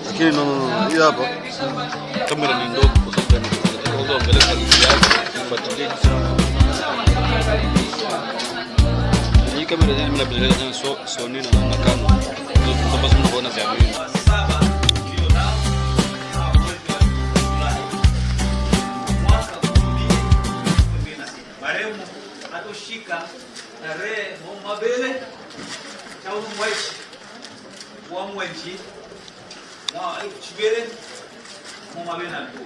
Lakini no, hiyo hapa kamera ni ndogo kwa sababu nataka kwanza uangalie quality yake, ufuatilie jinsi. Hii kamera yenyewe mimi napendelea sana Sony na Canon. Ndio sababu mnaona za mimi. Marehemu atoshika tarehe mabele cha mwezi wa mwezi na chibele mumabele na mtu.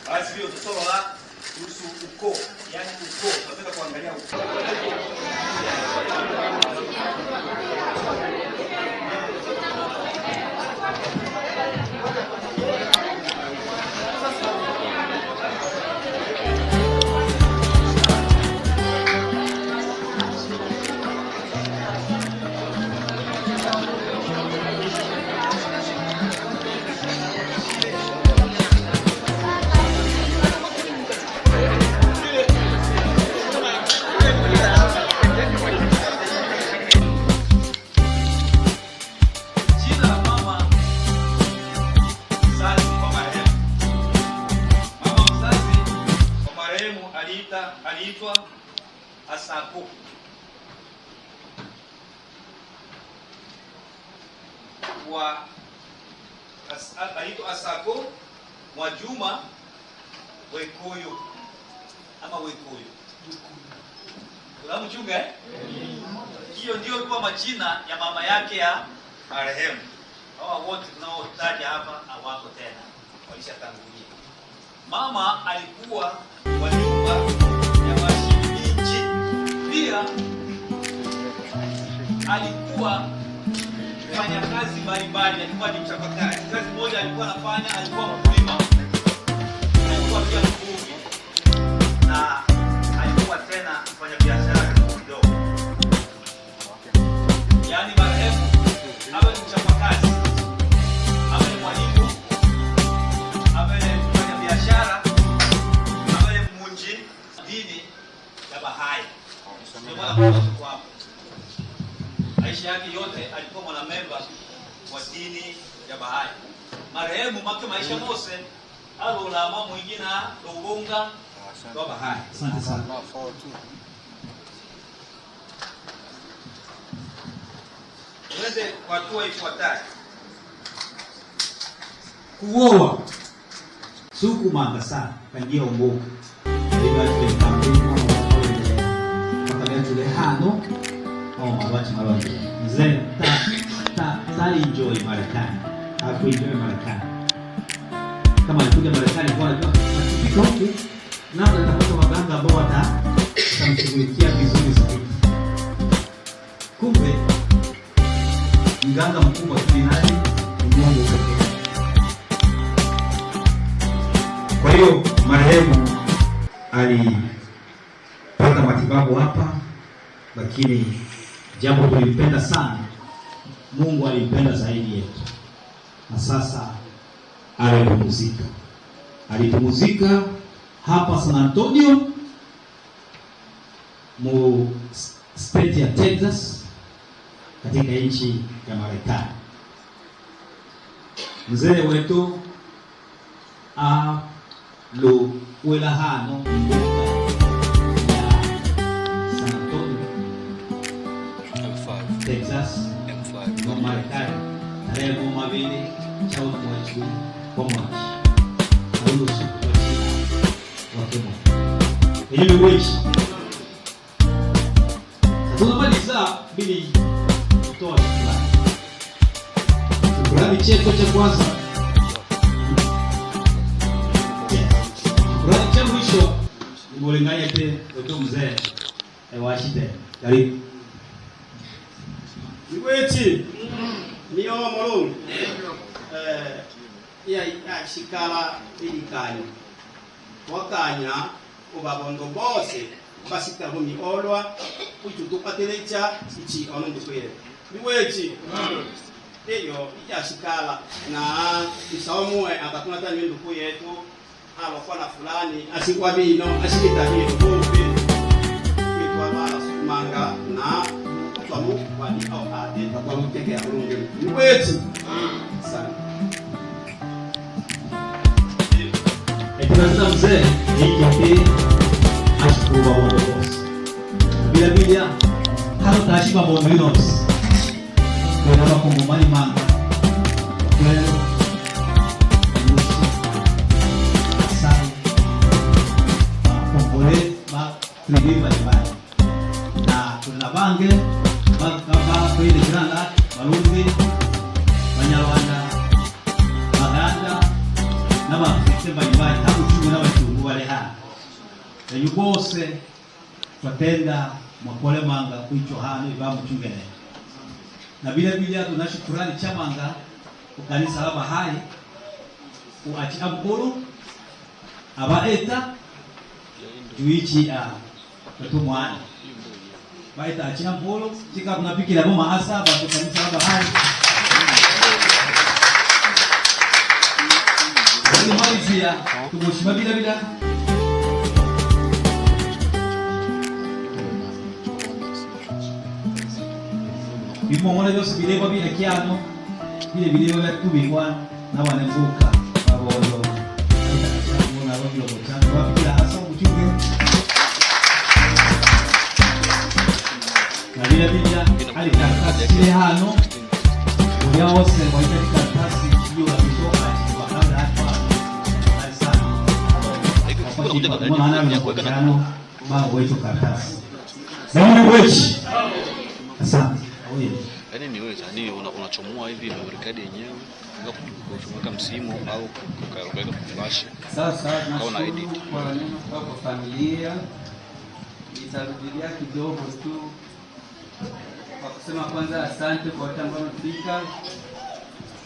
Basi hiyo tusoma kuhusu ukoo, yani ukoo, tunataka kuangalia ukoo. Jina la mama mzazi wa marehemu. Mama mzazi wa marehemu aliitwa Asako. Aliitwa Asako Mwajuma Wekoyo ama Wekoyo. Unamchunga eh? Hiyo ndio ilikuwa majina ya mama yake ya marehemu. Hawa wote tunaotaja hapa hawako tena, walishatangulia. Mama alikuwa wa nyumba ya Mashilinji, pia alikuwa fanya kazi mbalimbali, alikuwa ni mchapakazi. Kazi moja alikuwa anafanya, alikuwa mkulima, alikuwa pia mvuvi na alikuwa tena mfanya biashara kidogo. Yaani marehemu awe ni mchapakazi, awe ni mwalimu, awe ni mfanya biashara, awe ni mmunji dini ya Bahai. Ndio maana tuko hapa. Maisha yake yote alikuwa mwanamemba wa dini ya Bahai. Marehemu make maisha mose alolama mwingina lobonga wa Bahai. Asante sana. Twende kwa hatua ifuatayo. Kuoa. Suku manga sana kangia umbuka. Iba tule mkambi mpaka tule hano au mabachi malonje. Mzee ta ta enjoy Marekani. Hakuenjoy Marekani. Kama alikuja Marekani kwa anajua akifika huku labda atapata waganga ambao watamshughulikia vizuri zaidi. Kumbe mganga mkubwa tu ni nani? Ni Mungu pekee. Kwa hiyo marehemu alipata matibabu hapa, lakini jambo tulimpenda sana, Mungu alimpenda zaidi yetu, na sasa alipumzika. Alipumzika hapa San Antonio mu state ya Texas katika nchi ya Marekani. Mzee wetu aluwelahano mbuka ya San Antonio M5 Texas M5 mu Marekani tarehe 12 cha mwezi wa Machi aunusu wakemo yenyewe wechi tunamaliza bili kutoa shukrani. Shukrani chetu cha kwanza, shukrani cha mwisho ni mulinganya te wetu mzee ewashite karibu. Iweti niyo mulungu ya yashikala ilikanya wakanya ubabondo bose basikala miolwa uchutukatelecha ichi onundukwire iweti eyo ijashikala na isaomue akatunata nduku yetu alokwana fulani asikwa bino asikita bino kumpi kwitwalwala manga na twamu wali au ate twamu teke alunge iweti sana. Tunazita mzee hiki ashukuru babondo bose bila bila hano tashi babondo inosi kwena bakongomani manga kweno musi asai bakongole ba tribi mbalimbali na kuna bange bakwile jiranga Barundi Banyarwanda Baganda n'abafite mbalimbali tangu chungu n'abachungu bali hano enyu bose twatenda mwakole manga kwicho hano ibamuchungene na bila bila tunashukurani chamanga ukanisa la bahai uachi abukuru abaeta juichi a tutumwana baita achi abukuru chika tunapikira bo maasa ba kanisa la bahai tumalizia tumushima bila bila bimongole byose bireba birekyano bile bireba byatubikwa n'abanenguka babondo bafikira hasa umuchunge na bila bila hali karatasi kile hano ulia wose waita karatasi hiyo la kutoka kwa kabla hapa sana mwana na bango hicho karatasi na Mungu wetu. Asante. Yaani ni wewe yani unachomoa hivi memory card yenyewe kuchomeka msimu au kuweka flash. Sasa Au na edit. nashukuru kwa neno kutoka kwa familia. Nitarudilia kidogo tu kwa kusema kwanza asante kwa wote ambao wamefika.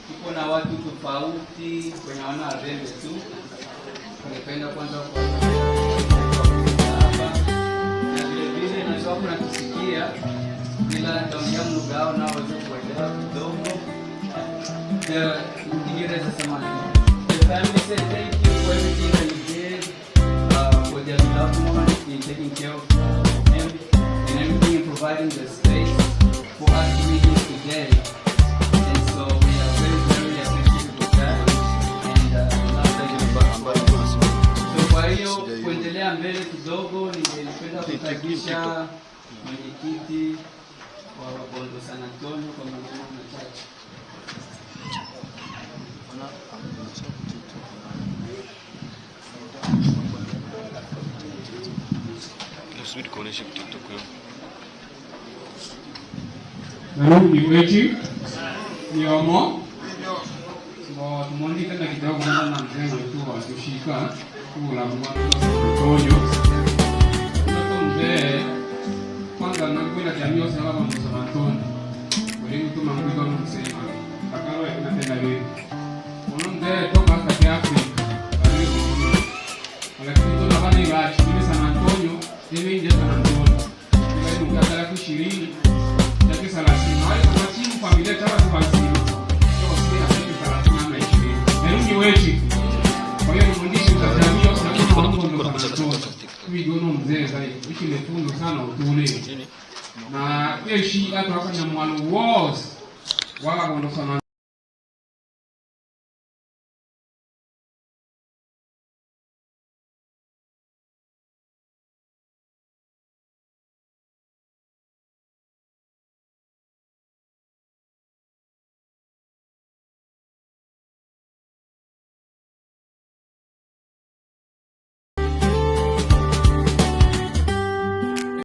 Tuko na watu tofauti kwenye wana wabembe tu. Ningependa kwanza kuwatambua hapa na vile vile najua kuna tusikia bila nitaongea lugha yao nao waweze kuelewa kidogo. The Kiingereza samahani. The family said thank you for everything that you did for their loved one in taking care of him and everything and providing the space for us to be here today. And so we are very, very appreciative of that. And love that you So kwa hiyo kuendelea mbele kidogo, ningependa kukaribisha mwenyekiti wa Bondo San Antonio kwa maneno machache. Subiri kuonesha TikTok hiyo. Narudi wetu niomo bo tumondika na kidogo na mzee wetu wa kushika kula mwanzo toto mzee kwanza nakwenda jamii yose hapa mzo Antonio walimu tu mangwiko msema akalo inatenda wewe ono mzee toka hata Afrika aliyo lakini tuna bana ibachi mimi San Antonio mimi nje San Antonio ndio mkatala 20 chake 30 wale kwa familia chama kwa 50 sio sio 30 ama 20 Nerudi wetu. Kwa hiyo mwandishi utatamia kuigono mzee zaidi ishi lefundo sana utule na yeshi hata wakanya mwalo wose wala kondo sana.